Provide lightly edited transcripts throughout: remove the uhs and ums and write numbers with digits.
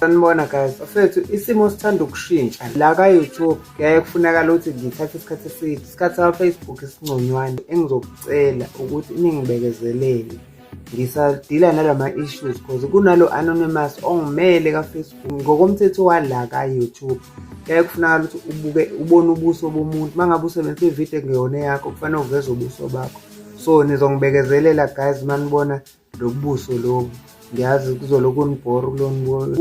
Sanibona guys, bafethu, isimo sithanda ukushintsha la ka-YouTube. Kuyaye kufunakala ukuthi ngithathe isikhathi eside, isikhathi saka-Facebook esingconywana. Engizokucela ukuthi ningibekezelele, ngisadila nalama-issues cause kunalo anonymous ongimele ka-Facebook. Ngokomthetho wala ka-YouTube kuyaye kufunakala ukuthi ubuke, ubone ubuso bomuntu. Uma ngabe usebenzisa ividiyo ekungeyona eyakho, kufanele uveze ubuso bakho. So nizongibekezelela guys uma nibona lobuso lobu. Ngiyazi kuzolokhu kunibhora ukulonibona.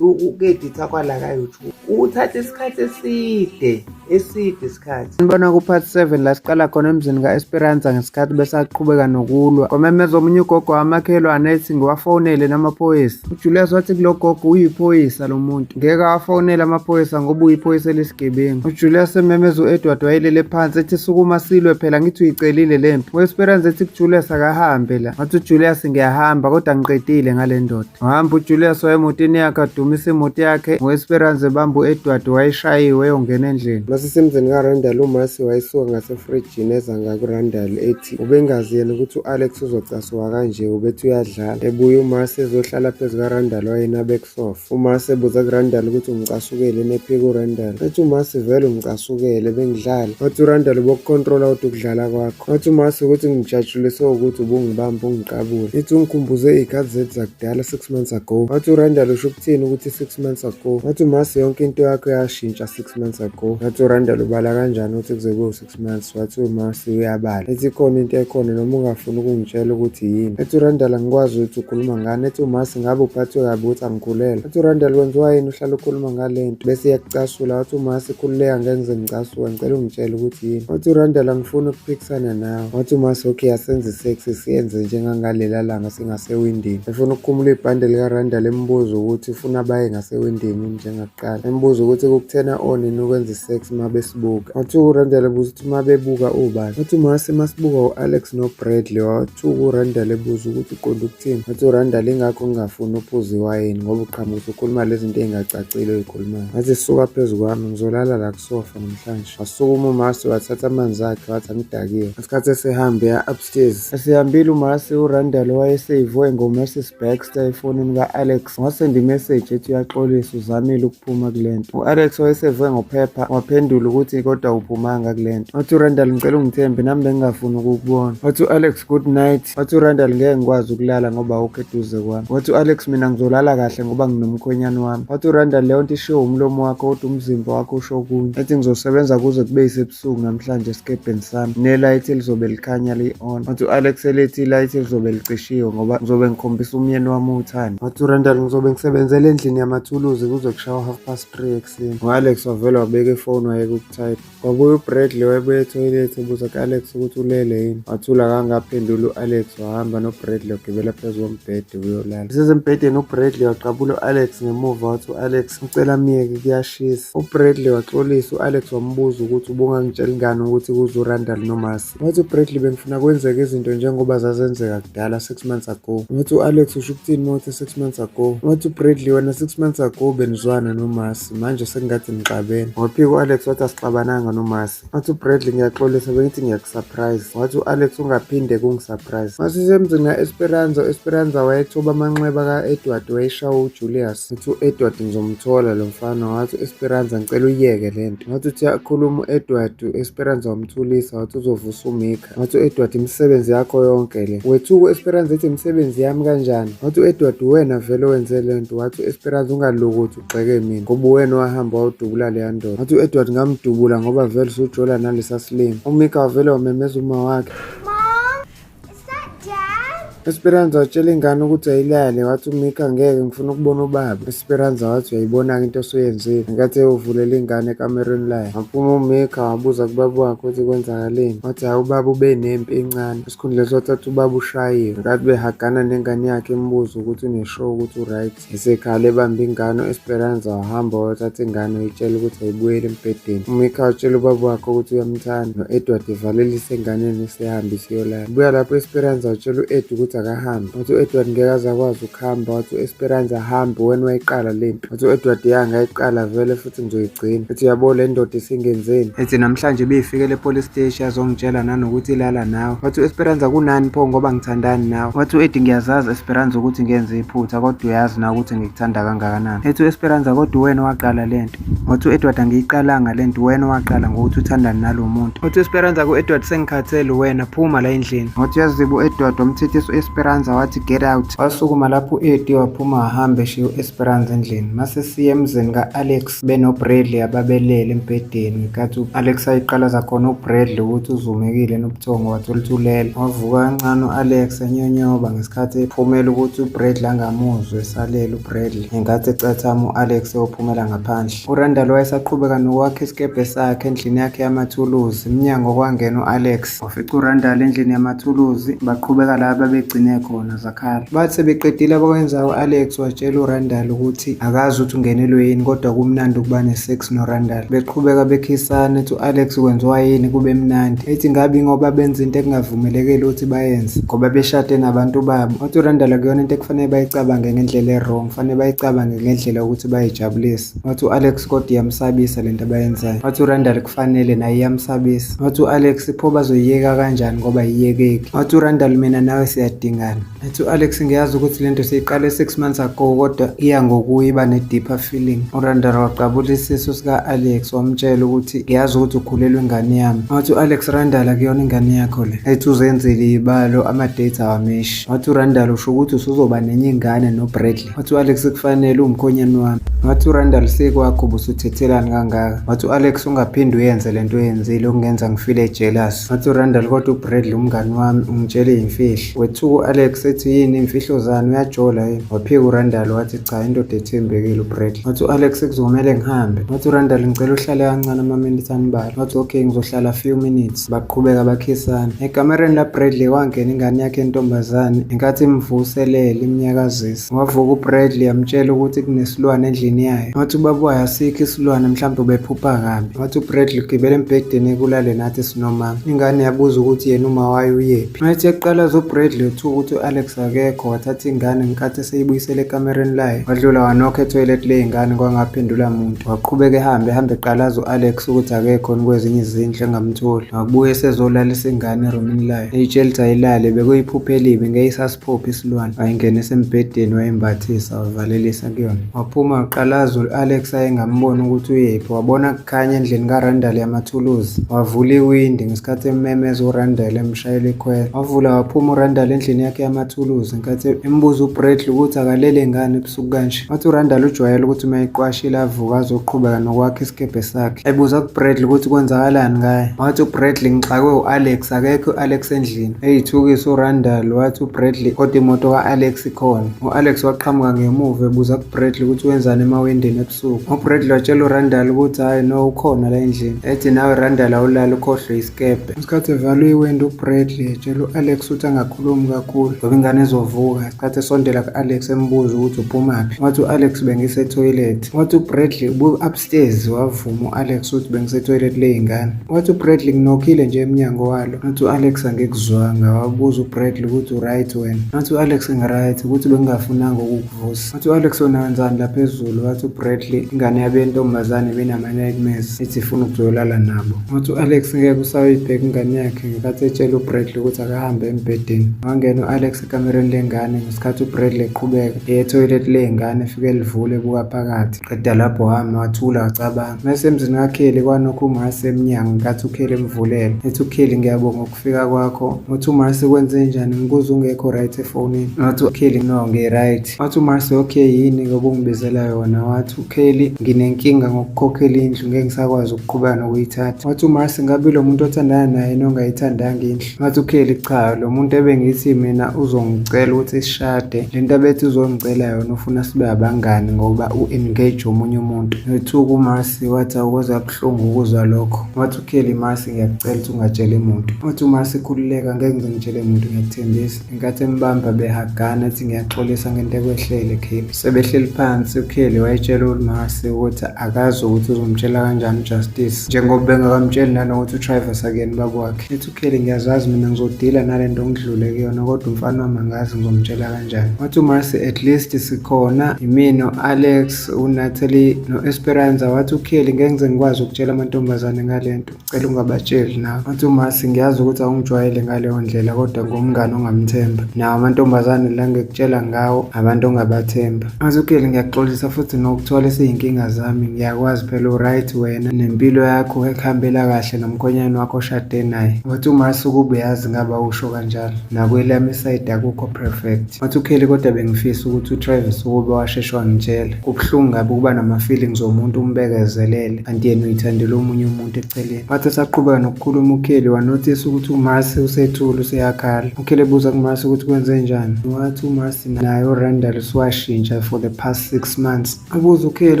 Uku-editha kwala ka-YouTube kuthatha isikhathi eside, eside isikhathi. Nibona ku-part 7 la siqala khona emzini ka-Esperanza ngesikhathi besaqhubeka nokulwa. Kwamemeza omunye ugogo wamakhelwane ethi ngiwafonele namaphoyisa. UJulius wathi kulo gogo, uyiphoyisa lo muntu, ngeke awafonele amaphoyisa ngoba uyiphoyisa elisigebengu. UJulius ememeza u-Edward wayelele phansi ethi, "Sukuma silwe phela, ngithi uyicelile le mpi." U-Esperanza ethi kuJulius akahambe la. Wathi uJulius, "Ngiyahamba kodwa ngiqedile ngale ndoda." Wahamba uJulius waya emotini yakhe, adumisa imoto yakhe. U-Esperanza ebamba u-Edward wayeshayiwe eyongena endlini. Masisemzini kaRandall, uMasi wayisuka ngasefrijini eza ngakuRandall ethi ubengazi yena ukuthi u-Alex uzocasuka kanje, ubethi uyadlala. Ebuye uMasi ezohlala phezu kaRandall wayenabe kusofa. UMasi ebuza kuRandall ukuthi umcasukele nephika uRandall. Ethi uMasi, "Vele umcasukele, bengidlala." Wathi uRandall, "Ubokukhontrola kodwa ukudlala kwakho." Wathi uMasi, "Ukuthi ngijatshuliswe ukuthi ubungibamba ungiqabule." Ithi, "Ungikhumbuze iy'khathi zethu zakudala, 6 months ago." Wathi uRandall, "Usho ukuthini ukuthi 6 months ago?" Wathi uMasi, "Yonke into yakho yashintsha 6 months ago." Wathi uRandall, "Ubala kanjani ukuthi kuze kube u-6 months?" Wathi uMasi, "Uyabala." Ethi, "Ikhona into ekhona noma ungafuni ukungitshela ukuthi yini." Ethi uRandall, "Angikwazi ukuthi ukhuluma ngani." Ethi uMasi, "Ngabe uphathwe kabi ukuthi angikhulelwe?" Ethi uRandall, "Kwenziwa yini uhlala ukhuluma ngale nto bese iyakucasula?" Wathi uMasi, "Khululeka, ngeke ngize ngicasuke, ngicela ungitshele ukuthi yini." Wathi uRandall, "Angifuni ukuphikisana nawe." Wathi uMasi, "Okay, asenze i-sex, siyenze njengangalela langa singasewindini." Efuna ukukhumula ibhande likaRandall, embuza ukuthi ufuna baye ngasewindini njengakuqala. Embuza ukuthi kuku-turn-a on yini ukwenza i-sex uma besibuka. Wathi uRandall, ebuza ukuthi uma bebuka ubani. Wathi uMasi, masibuka u-Alex noBradley. Wathuka uRandall ebuza ukuthi uqonda ukuthini. Wathi uRandall, "Ingakho ngingafuni uphuze iwayini, ngoba uqhamuka ukhuluma lezi zinto ey'ngacacile oy'khulumayo." Wathi, "Suka phezu kwami, ngizolala la kusofa namhlanje." Wasukuma uMasi wathatha amanzi akhe, wathi, "Angidakiwe." Ngesikhathi esehambe ya upstairs, esehambile uMasi, uRandall wayeseyivwe ngo-Mrs Baxter efonini ka-Alex. Wasenda imeseji ethi uyaxolisa, uzamile ukuphuma kule nto. U-Alex wayesevwe ngophepha, waphendula ukuthi kodwa awuphumanga kule nto. Wathi uRandall, "Ngicela ungithembe, nami bengingafuni ukukubona." Wathi u-Alex, "Good night." Wathi uRandall, "Ngeke ngikwazi ukulala ngoba awukho eduze kwami." Wathi u-Alex, "Mina ngizolala kahle ngoba nginomkhwenyane wami." Wathi uRandall, "Leyo nto ishiwo umlomo wakho, kodwa umzimba wakho usho okunye." Ethi, "Ngizosebenza kuze kube yisebusuku namhlanje esikebheni sami nelayithi elizobe likhanya li-on." Wathi u-Alex, "Elithi ilayithi lizobe licishiwe ngoba ngizobe ngikhombisa umyeni wami uthando." Wathi uRandall, "Ngizobe ngisebenzela endlini yamathuluzi kuze kushawa 3:30 ekuseni." U-Alex wavele wabeka ifoni, wayeka ukuthayipha. Kwabuya uBradley, wayebuya ethoyilethi, ebuza ku-Alex ukuthi ulele yini. Wathula, akangaphenduli u-Alex, wahamba noBradley wagibela phezu kombhede uyolala. Esesembhedeni uBradley waqabula u-Alex ngemuva, wathi u-Alex ucela amyeke, kuyashisa. UBradley waxolisa, u-Alex wambuza ukuthi ubungangitsheli ngani ukuthi kuze uRandall noMasi. Wathi uBradley, "Bengifuna kwenzeke izinto njengoba zazenzeka kudala, 6 months ago." Wathi u-Alex, "Usho ukuthini uma uthi 6 months ago?" Wathi uBradley, "Wena 6 months ago benizwana noMasi, manje sekungathi nixabene." Waphika u-Alex wathi, "Asixabananga noMasi." Wathi uBradley, "Ngiyaxolisa, bengithi ngiyakusurprise." Wathi u-Alex, "Ungaphinde kungisurprise." Masisemzini ka-Esperanza, u-Esperanza wayethoba amanxeba ka-Edward wayeshawa uJulius. Uthi u-Edward, "Ngizomthola lo mfana." Wathi u-Esperanza, "Ngicela uyeke le nto." Wathi uthi uyakhuluma u-Edward, u-Esperanza wamthulisa, wathi uzovusa uMika. Wathi u-Edward, "Imisebenzi yakho yonke le." Wethuka u-Esperanza ethi, "Imisebenzi yami kanjani?" Wathi u-Edward, "Wena vele wenze le nto." Wathi u-Esperanza, "Ungalokothi ugxeke mina ngoba uwena owahamba wawudubula leya ndoda." Wathi u-Edward, "Ngamdubula ngoba vele usujola nalesa silima." UMika wavele wamemeza uma wakhe. Mom, is that Dad? Esperanza watshela ingane ukuthi ayilale. Wathi uMika, "Ngeke, ngifuna ukubona ubaba." Esperanza wathi, "Uyayibona-ke into osuyenzile." Ngenkathi eyovulela ingane ekamerweni layo, waphuma uMika, wabuza kubaba wakhe ukuthi kwenzakaleni. Wathi, "Hhayi, ubaba ube nempi encane." Esikhundleni sothatha ubaba ushayiwe. Ngenkathi behagana nengane yakhe, imbuza ukuthi une-sure ukuthi u-right. Esekhala ebamba ingane, u-Esperanza wahamba wayothatha ingane, wayitshela ukuthi ayibuyele embhedeni. UMika watshela ubaba wakhe ukuthi uyamthanda, no-Edward evalelisa enganeni esehamba isiyolala. Buya lapho, u-Esperanza watshela u-Ed ukuthi akahambe. Wathi u-Edward ngeke aze akwazi ukuhamba. Wathi u-Esperanza hambe, wena wayiqala le mpi. Wathi u-Edward ya ngayiqala vele futhi ngizoyigcina. Ethi uyabo le ndoda isingenzeni. Ethi namhlanje ibiyifikele epolice station yazongitshela nanokuthi ilala nawe. Wathi u-Esperanza kunani pho ngoba ngithandani nawe. Wathi u-Eddie ngiyazazi Esperanza ukuthi ngenze iphutha kodwa uyazi na ukuthi ngikuthanda kangakanani. Ethi u-Esperanza kodwa uwena owaqala lento. Wathi u-Edward angiyiqalanga lento, uwena owaqala ngokuthi uthandane nalo muntu. Wathi u-Esperanza ku-Edward sengikhathele uwena, phuma la endlini. Wathi uyaziba u-Edward wamthethisa u-Esperanza wathi get out. Wasukuma lapho u-Eddie waphuma wahamba eshiya u-Esperanza endlini. Mase siya emzini ka-Alex benoBradley ababelele embhedeni ngenkathi u-Alex ayiqalaza khona uBradley ukuthi uzumekile nobuthongo wathola ukuthi ulele. Wavuka kancane u-Alex enyonyoba ngesikhathi ephumela ukuthi uBradley angamuzwa esalele uBradley. Ngenkathi ecathama u-Alex eyophumela ngaphandle. URandall wayesaqhubeka nokwakha isikebhe sakhe endlini yakhe yamathuluzi. Emnyango kwangena u-Alex. Wafica uRandall endlini yamathuluzi, baqhubeka la babegcine khona zakhala. Bathi sebeqedile abakwenzayo u-Alex watshela uRandall ukuthi akazi ukuthi ungenelwe yini kodwa kumnandi ukuba ne-sex noRandall. Beqhubeka bekhisana ethi u-Alex kwenziwa yini kube mnandi. Ethi ngabe ingoba benza into ekungavumelekile ukuthi bayenze ngoba beshade nabantu babo. Wathi uRandall akuyona into ekufanele bayicabange ngendlela e-wrong, kufanele bayicabange ngendlela yokuthi bayijabulise. Wathi u-Alex kodwa iyamsabisa lento abayenzayo. Wathi uRandall kufanele naye iyamsabisa. Wathi u-Alex pho bazoyiyeka kanjani ngoba iyekeki. Wathi uRandall mina nawe siyadingana. Ethi u-Alex ngiyazi ukuthi lento siyiqale 6 months ago kodwa iya ngokuya iba ne-deeper feeling. URandall waqabula isisu sika-Alex wamtshela ukuthi ngiyazi ukuthi ukhulelwe ingane yami. Wathi u-Alex Randall akuyona ingane yakho le. Ethi uzenzile iy'balo ama-dates awamishi. Wathi uRandall usho ukuthi usuzoba nenye ingane noBradley. Wathi u-Alex kufanele uwumkhonyane wami. Wathi uRandall sekwakho ubusuthethelani kangaka. Wathi u-Alex ungaphinde uyenze lento oyenzile okungenza ngifile jealous. Wathi uRandall kodwa uBradley umngani wami ungitshele imfihlo. Wethuka u-Alex ethi yini imfihlo zani uyajola yini? Waphika uRandall wathi cha indoda ethembekile uBradley. Wathi u-Alex kuzomele ngihambe. Wathi uRandall ngicela uhlale kancane amaminithi ambalwa. Wathi okay ngizohlala few minutes. Baqhubeka bakhisana. Ekamereni laBradley kwangena ingane yakhe yentombazane ngenkathi imvuselele imnyakazisa. Wavuka uBradley yamtshela ukuthi kunesilwane endlini yayo. Wathi ubaba wayo asikho isilwane mhlawumbe ubephupha kabi. Wathi uBradley ugibele embhedeni ekulale nathi sinomama. Ingane yabuza ukuthi yena uma wayo uyephi. Wathi eqalaza uBradley uthuka ukuthi u-Alex akekho wathatha ingane ngenkathi eseyibuyisele ekamereni layo. Wadlula wanokha ethoyilethi ley'ngane kwangaphendula muntu. Waqhubeka ehambe ehambe eqalaza u-Alex ukuthi akekho kwezinye izindlu engamtholi. Wabuye esezolalisa ingane erumini layo. Eyitshela ukuthi ayilale bekuyiphupho elibi ngeke isasiphuphe isilwane. Wayingenisa embhedeni wayembathisa wavalelisa kuyona. Waphuma waqalaza u-Alex ayengamboni ukuthi uyephi. Wabona kukhanya endlini kaRandall yamathuluzi. Wavula iwindi ngesikhathi emmemeza uRandall emshayela ikhwela. Wavula waphuma uRandall endlini yakhe yamathuluzi ngenkathi embuza uBradley ukuthi akalele ngani ebusuku kanje. Wathi uRandall ujwayele ukuthi uma eqwashile avuke azoqhubeka nokwakha isikebhe sakhe. Ebuza kuBradley ukuthi kwenzakalani ngaye. Wathi uBradley ngixakwe u-Alex, akekho u-Alex endlini. Eyithukisa uRandall wathi uBradley kodwa imoto ka-Alex ikhona. U-Alex waqhamuka ngemuva ebuza kuBradley ukuthi wenzani emawindini ebusuku. UBradley watshela uRandall ukuthi hhayi no ukhona la endlini. Ethi nawe Randall awulali ukhohlwe isikebhe. Ngesikhathi evalwe iwindi uBradley etshela u-Alex ukuthi angakhulumi kakhulu ngoba ingane izovuka. Ngesikhathi esondela ku-Alex embuza ukuthi uphumaphi. Wathi u-Alex bengisethoyilethi. Wathi uBradley ubu-upstairs wavuma u-Alex ukuthi bengisethoyilethi ley'ngane. Wathi uBradley nginokhile nje emnyango walo. Wathi u-Alex angikuzwanga. Wabuza uBradley ukuthi u-right wena. Wathi u-Alex ngi-right ukuthi bengingafunanga ukukuvusa. Wathi u-Alex wena wenzani la phezulu? Wathi uBradley ingane yabe yentombazane ibinama-nightmares ithi ifuna ukuzolala nabo. Wathi u-Alex ngeke usayibheka ingane yakhe ngenkathi etshela uBradley ukuthi akahambe embhedeni. Wangena u-Alex ekamereni lengane ngesikhathi uBradley eqhubeka eye ethoyilethi ley'ngane efike elivule ebuka phakathi. Qeda lapho wama wathula wacabanga. Mase emzini kaKelly kwanokho uMarcy emnyango ngenkathi uKelly emvulela. Ethi uKelly ngiyabonga ukufika kwakho. Wathi uMarcy kwenzenjani ngikuzwa ungekho right efonini. Wathi uKelly no ngi-right. Wathi uMarcy okay yini ngoba ungibizela yona. Wathi uKelly nginenkinga ngokukhokhela indlu ngeke ngisakwazi ukuqhubeka nokuyithatha. Wathi uMarcy ngabe lo muntu othandana naye nongayithandanga indlu. Wathi uKelly cha lo muntu ebengithi mina uzongicela ukuthi sishade lento abethi uzongicela yona ufuna sibe abangani ngoba u-engage omunye umuntu. Wethuka uMarcy wathi awukwazi kabuhlungu ukuzwa lokho. Wathi uKelly Marcy ngiyakucela ukuthi ungatsheli muntu. Wathi uMarcy khululeka ngeke ngize ngitshele muntu ngiyakuthembisa. Ngenkathi embamba behagana ethi ngiyaxolisa ngento ekwehlele Kelly. Sebehleli phansi uKelly wayetshela uMarcy ukuthi akazi ukuthi uzomtshela kanjani uJustice njengoba bengakamtsheli nanokuthi uTrivers akuyena ubaba wakhe. Ethi uKelly ngiyazazi mina ngizodila nale nto ngidlule kuyona. khona kodwa umfana wami angazi ngizomtshela kanjani. Wathi uMarcy at least sikhona yimi no-Alex, uNatalie no-Esperanza. Wathi uKelly ngeke ngize ngikwazi ukutshela amantombazane ngale nto, cela ungabatsheli nawe. Wathi uMarcy ngiyazi ukuthi awungijwayele ngaleyo ndlela kodwa ngumngani ongamthemba. Nawo amantombazane la ngikutshela ngawo abantu ongabathemba. Wathi uKelly ngiyaxolisa futhi nokuthwalisa iy'nkinga zami, ngiyakwazi phela u-right wena nempilo yakho ekuhambela kahle nomkhonyane wakho oshade naye. Wathi uMarcy ukuba uyazi ngabe awusho kanjalo. Nakwelami isayidi akukho perfect. Wathi uKelly kodwa bengifisa ukuthi uTravis ukube washeshe wangitshela. Kubuhlungu kabi ukuba nama-feelings omuntu umbekezelele kanti yena uyithandela omunye umuntu eceleni. Wathi esaqhubeka nokukhuluma uKelly wanothisa ukuthi uMarcy usethule useyakhala. UKelly ebuza kuMarcy ukuthi kwenzenjani. Wathi uMarcy naye uRandall usuwashintsha for the past 6 months. Abuza uKelly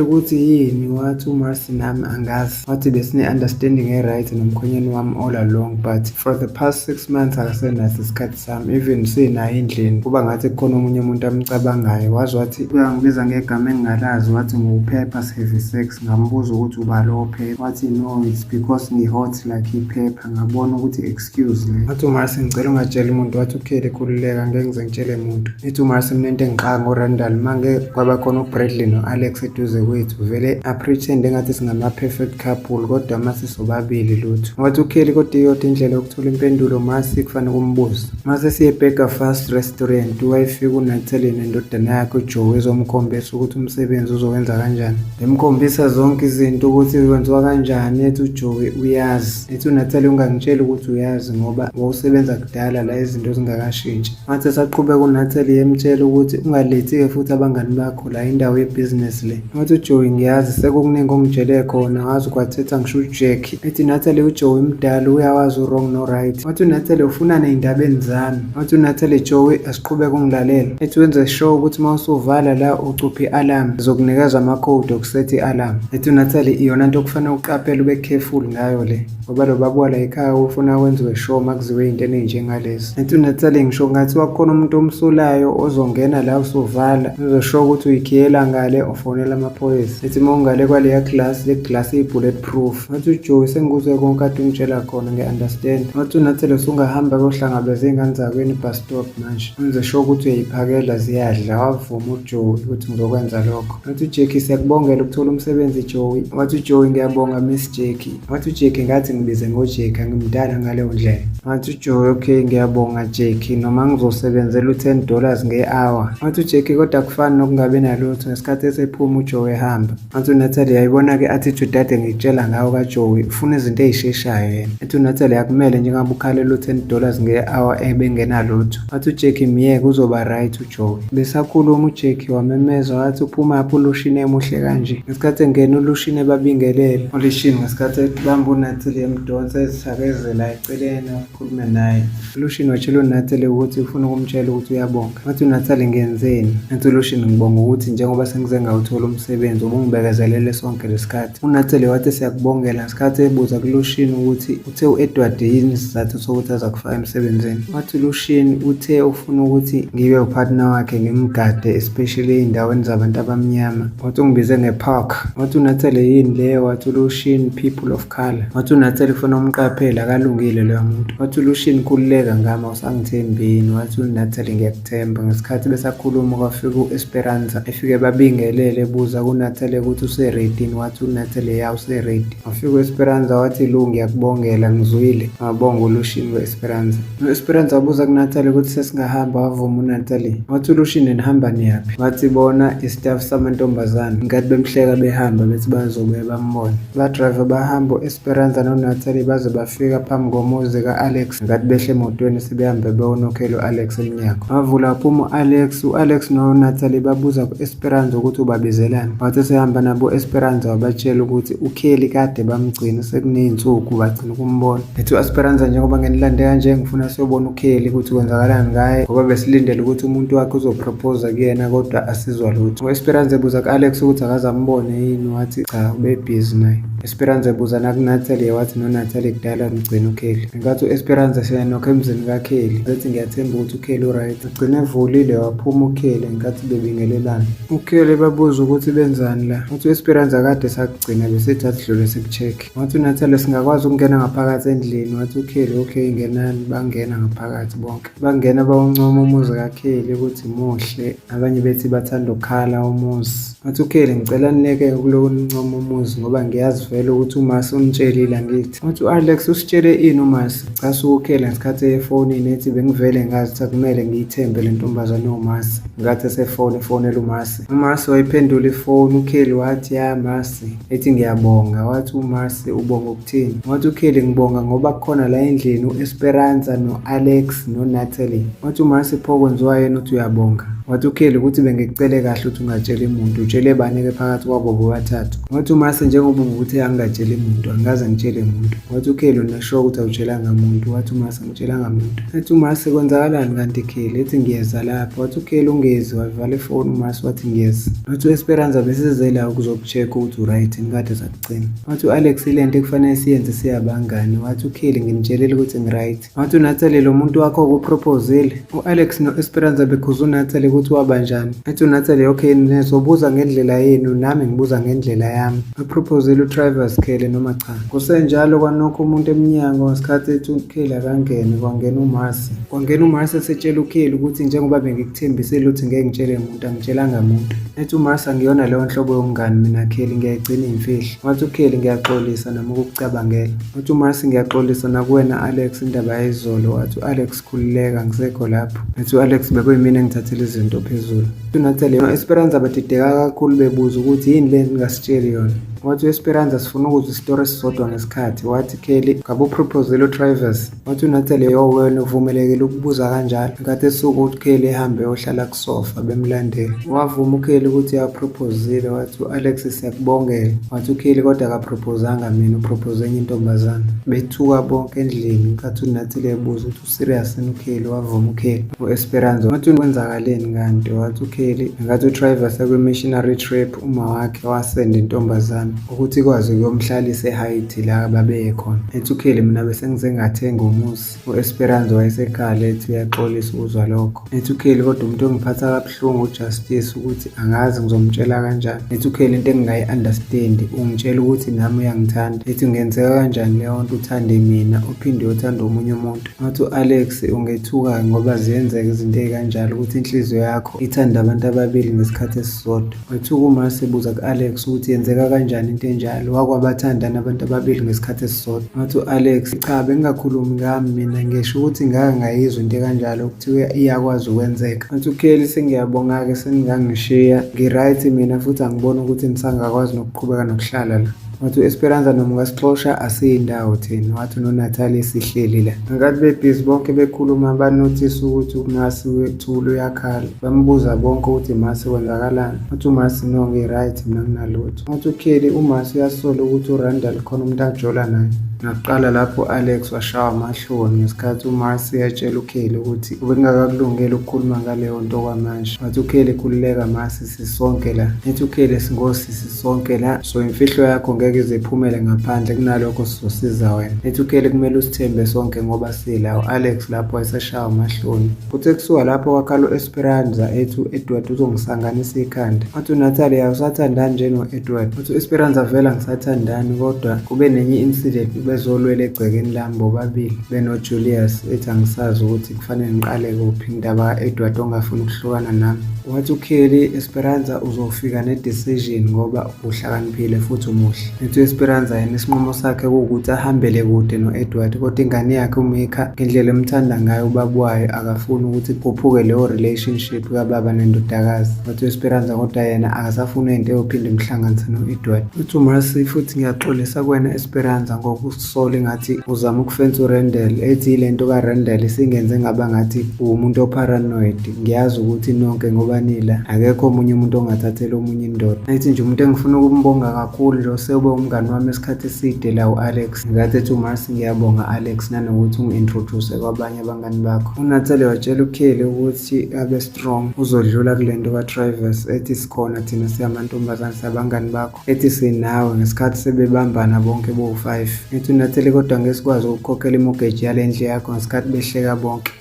ukuthi yini, wathi uMarcy nami angazi. Wathi besine-understanding e-right nomkhwenyane wami all along, but for the past 6 months akasenaso isikhathi sami, even sinaye endlini kuba ngathi kukhona omunye umuntu amcabangayo. Waze wathi uyangibiza ngegama engingalazi, wathi ngiwuphepha heavy sex. Ngambuza ukuthi uba lowo phepha, wathi no, it's because ngi-hot like iphepha. Ngabona ukuthi excuse le. Wathi uMarcy ngicela ungatsheli umuntu. Wathi uKelly khululeka, ngeke ngize ngitshele muntu. Ethi uMarcy mina into engixaka ngoRandall, mange kwaba khona uBradley no-Alex eduze kwethu vele a-pretend engathi singama-perfect couple, kodwa mase sobabili lutho. Wathi uKelly kodwa iyodwa indlela yokuthola impendulo Marcy, kufanele kumbuza. Mase siye Burger Fast Restaurant, wayefika uNatalie nendodana yakhe uJoe ezomkhombisa ukuthi umsebenzi uzowenza kanjani. Bemkhombisa zonke izinto ukuthi kwenziwa kanjani, ethi uJoe uyazi. Ethi uNatalie ungangitsheli ukuthi uyazi ngoba wawusebenza kudala la izinto zingakashintshi. Wathi esaqhubeka uNatalie emtshela ukuthi ungalethi-ke futhi abangani bakho la, indawo yebhizinisi le. Wathi uJoey ngiyazi sekukuningi ongitshele khona, wazi kwathetha ngisho uJackie. Ethi Natalie uJoey mdala uyawazi u-wrong no-right. Wathi uNatalie ufunani ey'ndabeni zami. Wathi uNatalie Joey asiqhubeke ungilalela. Ethi wenze sure ukuthi uma usuvala la ucuphe i-alarm, ngizokunikeza amakhodi okusetha i-alarm. Ethi uNatalie iyona nto okufanele uqaphele ube careful ngayo le, ngoba lo baba wala ekhaya ufuna kwenziwe sure uma kuziwe ey'ntweni ey'njengalezi. Ethi uNatalie ngisho kungathiwa kukhona umuntu omsulayo ozongena la usuvala, uzosho ukuthi uyikhiyela ngale ufonela amaphoyisa. Ethi uma ungale kwaleya glass, le glass iyi-bullet proof. Wathi uJoey sengikuzwe konke kade ungitshela khona, ngiya-understand. Wathi uNatalie usungahamba kuyohlangabeza iy'ngane zakwenu e-bus stop manje. Wenze sure ukuthi uyayiphakela ziyadla. Wavuma uJoey ukuthi ngizokwenza lokho. Wathi uJackie siyakubongela ukuthola umsebenzi Joey. Wathi uJoey ngiyabonga Miss Jackie. Wathi uJackie ngathi ngibize ngoJackie, angimdala ngaleyo ndlela. Wathi uJoey okay ngiyabonga Jackie, noma ngizosebenzela u-$10 nge-hour. Wathi uJackie kodwa akufani nokungabi nalutho. Ngesikhathi esephuma uJoey ehamba. Wathi uNatalie yayibona-ke attitude ade ngikutshela ngawo kaJoey, ufuna izinto ey'sheshayo yena. Ethi uNatalie akumele njengoba ukhalela u-$10 nge-hour ebengenalutho. Wathi uJackie myeke uzoba right uJoey. Besakhuluma uJackie wamemeza wathi uphumaphi uLushini emuhle kanje. Ngesikhathi engena uLushini ebabingelele. ULushini ngesikhathi ebamba uNatalie emdonsa ezithakezela eceleni akhulume naye. ULushini watshela uNatalie ukuthi ufuna ukumtshela ukuthi uyabonga. Wathi uNatalie ngenzeni? Wathi uLushini ngibonga ukuthi njengoba sengize ngawuthola umsebenzi ubungibekezelele sonke lesikhathi. UNatalie wathi siyakubongela ngesikhathi ebuza kuLushini ukuthi uthe u-Edward yini isizathu sokuthi aza kufaka emsebenzini. Wathi uLushini uthe ufuna ukuthi ngibe upartner wakhe ngimgade especially ey'ndaweni zabantu abamnyama. Wathi ungibize nge-park. Wathi uNatalie yini leyo? Wathi uLushini people of color. Wathi uNatalie ufuna umqaphele akalungile loyo muntu. Wathi uLushini khululeka ngami awusangithembi yini? Wathi uNatalie ngiyakuthemba. Ngesikhathi besakhuluma kwafika u-Esperanza efike babingelele ebuza kuNatalie ukuthi use-ready yini? Wathi uNatalie ya use-ready. Wafika u-Esperanza wathi Lu ngiyakubongela ngizwile. Wabonga uLushini ku-Esperanza. U-Esperanza wabuza kuNatalie ukuthi sesingahamba, wavuma uNatalie. Wathi uLushini nihamba niyaphi? Wathi bona i-staff samantombazane. Ngenkathi bemhleka behamba bethi bazobuya bambone. Ba-drive bahamba u-Esperanza noNatalie baze bafika phambi komuzi ka-Alex. Ngenkathi behla emotweni sebehambe beyonokhela u-Alex emnyango. Wavula waphuma u-Alex. U-Alex noNatalie babuza ku-Esperanza ukuthi ubabizelani. Wathi esehamba nabo u-Esperanza wabatshela ukuthi uKelly kade bamgcina sekuney'nsuku bagcina ukumbona. Ethi u-Esperanza njengoba ngenilande kanje ngifuna siyobona uKelly ukuthi kwenzakalani ngaye ngoba besilindele ukuthi umuntu wakhe uzopropose kuyena kodwa asizwa lutho. U-Esperanza ebuza ku-Alex ukuthi akaze ambone yini, wathi cha ube-busy naye. Esperanza ebuza nakuNatalie wathi noNatalie kudala ngigcina uKelly. Ngenkathi u-Esperanza seyanokha emzini kaKelly ethi ngiyathemba ukuthi uKelly u-right. Agcine evulile waphuma uKelly ngenkathi bebingelelana. UKelly babuza ukuthi benzani la. Wathi u-Esperanza kade sakugcina besithi asidlule siku-check. Wathi uNatalie singakwazi ukungena ngaphakathi endlini. Wathi uKelly okay ngenani, bangena ngaphakathi bonke. bonke. Bangena bawuncoma umuzi kaKelly ukuthi muhle, abanye bethi bathanda ukukhala umuzi. Wathi uKelly ngicela nileke ukulokhu nincoma umuzi ngoba ngiyazi vele ukuthi uMasi unitshelile angithi. Wathi u-Alex usitshele ini uMasi? Casuka uKelly ngesikhathi efonini ethi bengivele ngazi ukuthi akumele ngiyithembe le ntombazane ewuMasi. Ngenkathi esefona efonela uMasi. UMasi wayiphendula ifoni uKelly wathi ya Masi ethi ngiyabonga. Wathi uMasi ubonga ukuthini? Wathi uKelly ngibonga ngoba kukhona la endlini u-Esperanza no-Alex no-Natalie. Wathi uMasi pho kwenziwa yena uthi uyabonga. Wathi uKelly ukuthi bengikucele kahle ukuthi ungatsheli muntu, utshele bani-ke phakathi kwabo bobathathu? Wathi uMasi njengoba ubuthe angingatsheli muntu, angikaze ngitshele muntu. Wathi uKelly unasure ukuthi awutshelanga muntu? Wathi uMasi angitshelanga muntu. Ethi uMasi kwenzakalani kanti Kelly? Ethi ngiyeza lapho. Wathi uKelly ungezi, wavala ifoni uMasi wathi ngiyeza. Wathi u-Esperanza besize la ukuzoku-check ukuthi u-right yini kade sakugcina. Wathi u-Alex ilento ekufanele siyenze siyabangani. Wathi uKelly nginitshelile ukuthi ngi-right. Wathi uNatalie lo muntu wakho ukuproposile. U-Alex no-Esperanza bekhuza uNatalie ukuthi wabanjani. Ethi uNatalie okay nizobuza ngendlela yenu nami ngibuza ngendlela yami. Baproposile uTrivers Kelly noma cha. Kusenjalo kwanokho umuntu emnyango ngesikhathi ethi uKelly akangene kwangena uMarcy. Kwangena uMarcy esetshela uKelly ukuthi njengoba bengikuthembisile ukuthi ngeke ngitshele muntu angitshelanga muntu. Ethi uMarcy angiyona leyo nhlobo yomngani mina Kelly ngiyayigcina imfihlo. Wathi uKelly ngiyaxolisa nami ukukucabangela. Wathi uMarcy ngiyaxolisa nakuwena Alex indaba yayizolo. Wathi u-Alex khululeka ngisekho lapho. Wathi u-Alex bekuyimina engithathela izinto phezulu. UNatalie no-Esperanza badideka kakhulu bebuza ukuthi yini le ningasitsheli yona. Wathi u-Esperanza sifuna ukuzwa isitori esisodwa ngesikhathi. Wathi Kelly ngabe uproposele uTrivers. Wathi uNatalie yo wena uvumelekile ukubuza kanjalo. Ngenkathi esuka uKelly ehambe eyohlala kusofa bemlandela. Wavuma uKelly ukuthi uyaproposile. Wathi u-Alex siyakubongela. Wathi uKelly kodwa akaproposanga mina upropose enye intombazane. Bethuka bonke endlini ngenkathi uNatalie ebuza ukuthi userious yini uKelly. Wavuma uKelly. U-Esperanza wathi kwenzakaleni kanti? Wathi uKelly ngenkathi uTrivers ekwi-missionary trip uma wakhe wasenda intombazane ukuthi ikwazi ukuyomhlalisa eHaiti la babeye khona. Ethi uKelly mina bese ngize ngathenga umuzi. U-Esperanza wayesekhala ethi uyaxolisa ukuzwa lokho. Ethi uKelly kodwa umuntu ongiphatha kabuhlungu uJustice ukuthi angazi ngizomtshela kanjani. Ethi uKelly into engingayi-understand ungitshela ukuthi nami uyangithanda. Ethi kungenzeka kanjani leyo nto uthande mina uphinde uyothanda omunye umuntu. Wathi u-Alex ungethuka ngoba ziyenzeka izinto ey'kanjalo ukuthi inhliziyo yakho ithanda abantu ababili ngesikhathi esisodwa. Wethuka uMarcy ebuza ku-Alex ukuthi yenzeka kanjani into enjalo, wakwabathandana abantu ababili ngesikhathi esisodwa. Wathi u-Alex, cha bengingakhulumi ngami mina ngisho ukuthi ngake ngayizwa into ekanjalo kuthiwa iyakwazi ukwenzeka. Wathi uKelly sengiyabonga-ke seningangishiya, ngi-right mina futhi angiboni ukuthi nisangakwazi nokuqhubeka nokuhlala la. Wathi u-Esperanza noma ungasixosha asiyindawo thina. Wathi noNatalie sihleli la. Ngenkathi bebhizi bonke bekhuluma banothisa ukuthi uMasi wethule uyakhala. Bambuza bonke ukuthi Masi kwenzakalani. Wathi uMasi no ngi-right mina nginalutho. Wathi uKelly uMasi uyasola ukuthi uRandall khona umuntu ajola naye. Ngaqala lapho u-Alex washawa amahloni ngesikhathi uMasi etshela uKelly ukuthi ubengakakulungeli ukukhuluma ngaleyo nto kwamanje. Wathi uKelly khululeka Masi sisonke la. Ethi uKelly singosisi sonke la so imfihlo yakho ngeke ize iphumele ngaphandle kunalokho sizosiza wena. Ethi uKelly kumele usithembe sonke ngoba sila. U-Alex lapho wayeseshawa amahloni. Kuthe kusuka lapho kwakhala u-Esperanza ethi u-Edward uzongisanganisa ikhanda. Wathi uNatalie awusathandani nje no-Edward. Wathi u-Esperanza vele angisathandani kodwa kube nenye incident bezolwela egcekeni lami bobabili benoJulius ethi angisazi ukuthi kufanele ngiqale kuphi indaba ka-Edward ongafuni ukuhlukana nami. Wathi uKelly Esperanza uzofika ne-decision ngoba uhlakaniphile futhi umuhle. Ethi u-Esperanza yena isinqumo sakhe kuwukuthi ahambele kude no-Edward kodwa ingane yakhe uMika ngendlela emthanda ngayo ubaba wayo akafuni ukuthi kukhuphuke leyo relationship kababa nendodakazi. Wathi u-Esperanza kodwa yena akasafuni into eyophinde imhlanganise no-Edward. Uthi uMarcy futhi ngiyaxolisa kuwena Esperanza ngokusola engathi uzama ukufensa uRandall ethi ile nto kaRandall isingenze ngaba ngathi uwumuntu oparanoid. Ngiyazi ukuthi nonke ngoba nila akekho omunye umuntu ongathathela omunye indoda. Ethi nje umuntu engifuna ukumbonga kakhulu nje osewube umngani wami isikhathi eside la u-Alex. Ngathi ethi uMarcy ngiyabonga Alex nanokuthi ungi-introduce kwabanye abangani bakho. UNatalie watshela uKelly ukuthi abe strong uzodlula kule nto kaTravis ethi sikhona thina siyamantombazane siyabangani bakho ethi sinawe ngesikhathi sebebambana bonke bowu-5. Ethi uNatalie kodwa ngeke sikwazi ukukhokhela imogeji yale ndlu yakho ngesikhathi behleka bonke.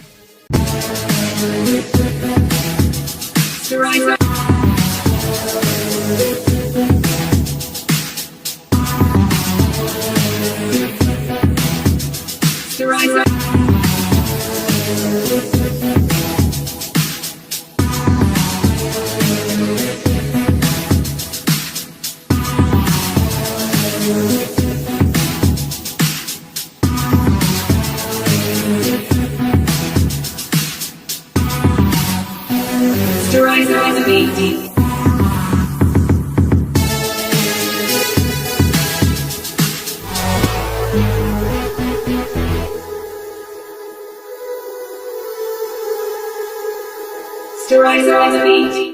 Posterizer on the beat.